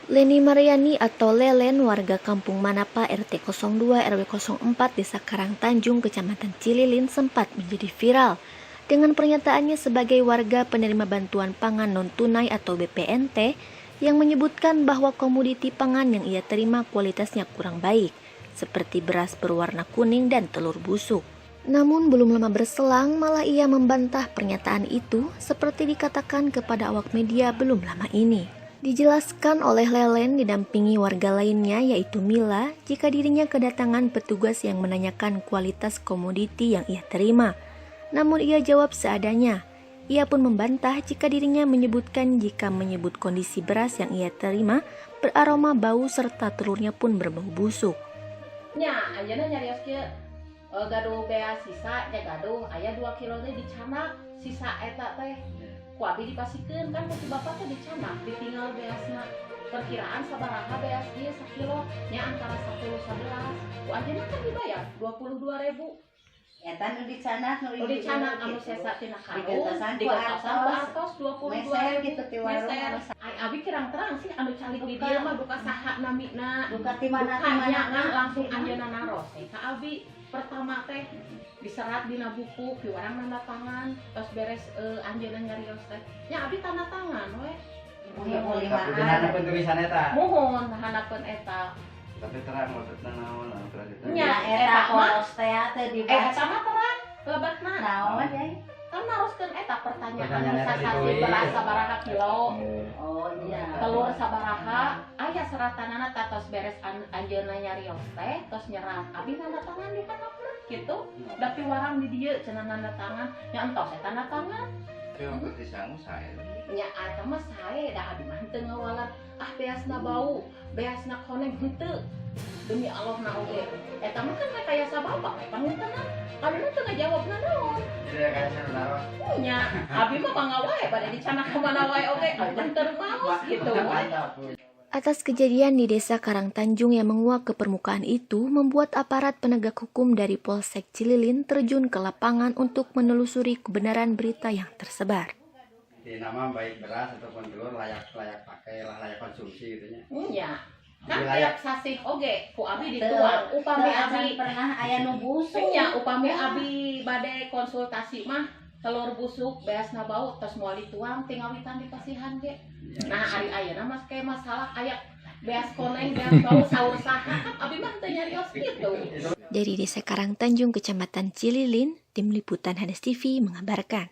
Leni Mariani atau Lelen, warga Kampung Manapa RT 02 RW 04 Desa Karangtanjung, Kecamatan Cililin, sempat menjadi viral dengan pernyataannya sebagai warga penerima bantuan pangan non-tunai atau BPNT yang menyebutkan bahwa komoditi pangan yang ia terima kualitasnya kurang baik, seperti beras berwarna kuning dan telur busuk. Namun belum lama berselang, malah ia membantah pernyataan itu seperti dikatakan kepada awak media belum lama ini. Dijelaskan oleh Lelen didampingi warga lainnya, yaitu Mila, jika dirinya kedatangan petugas yang menanyakan kualitas komoditi yang ia terima. Namun ia jawab seadanya. Ia pun membantah jika dirinya menyebutkan jika menyebut kondisi beras yang ia terima beraroma bau serta telurnya pun berbau busuk. Nya, anjeunna nyarios kieu, gaduh beas sisa nya, gaduh aya 2 kilo teh dicandak sisa eta teh ku abi dipasikeun kan ku si bapak teh, dicandak, ditinggal beasna, perkiraan sabaraha beas ieu sakilo nya, antara 10 11, ku anjeunna kan dibayar 22.000. Eta nu dicandak nu Nu dicandak anu sesa tina karung. Digentosan ku Digentosan ku artos. Artos 22 Meser ribu. gitu ti warung. Meser. Anu Ai abi kirang terang sih, anu calik di Duka. Dieu mah duka saha namina. Duka ti mana ti Dukanya mana. Kan langsung anjeunna naros eh ka abi pertama teh diserat dina buku, piwarang nanda tangan, tos beres, anjeunna nyarios teh nya abi tanda tangan we. Ibu Tapi limaan. Benar tulisan eta. Muhun, hanapeun eta. Tapi terang maksudna naon anu terang itu. Nya. Nya eta polos teh teu dibaca. Eta mah terang lebatna. Naon ya? Kan naroskeun eta pertanyaan Pertanyaan eta sasasi ditulis. Beras sabaraha kilo, Oh iya. Telur sabaraha, aya seratanana. Tos beres anjeunna nyarios teh, tos nyerat, abi nanda tangan di handapeun gitu, da piwarang di dieu cenah nanda tangan nya, entos eta tanda tangan. Tapi waktu disangu saya. Nya, eta mah sae, da abi mah henteu ngawalan ah beasna bau, beasna koneng, henteu, demi Allah na oge. Eta mah kan rekayasa bapak we pangintenan, abdi mah teu ngajawabna naon. Jadi kayak saya naros. Nya, abi mah bangga wae bade dicandak ka mana wae oge, abi mah teu maos gitu we. Atas kejadian di Desa Karangtanjung yang menguak ke permukaan itu membuat aparat penegak hukum dari Polsek Cililin terjun ke lapangan untuk menelusuri kebenaran berita yang tersebar. Di nama baik beras ataupun telur layak layak pakai lah, layak konsumsi gitu nya. Nya kan Jadi layak. Tiap sasih oge ku abi Teu- dituang upami Teu acan abi pernah aya nu busuk. Nya, upami abi bade konsultasi mah, telur busuk, beasna bau, tos moal dituang tingawitan dipasihan ge. Nah, ari ayeuna mah kayak masalah aya beas koneng, beas bau, saur saha, kan abi mah teu nyarios kitu. Dari Desa Karangtanjung, Kecamatan Cililin, Tim Liputan Hades TV mengabarkan.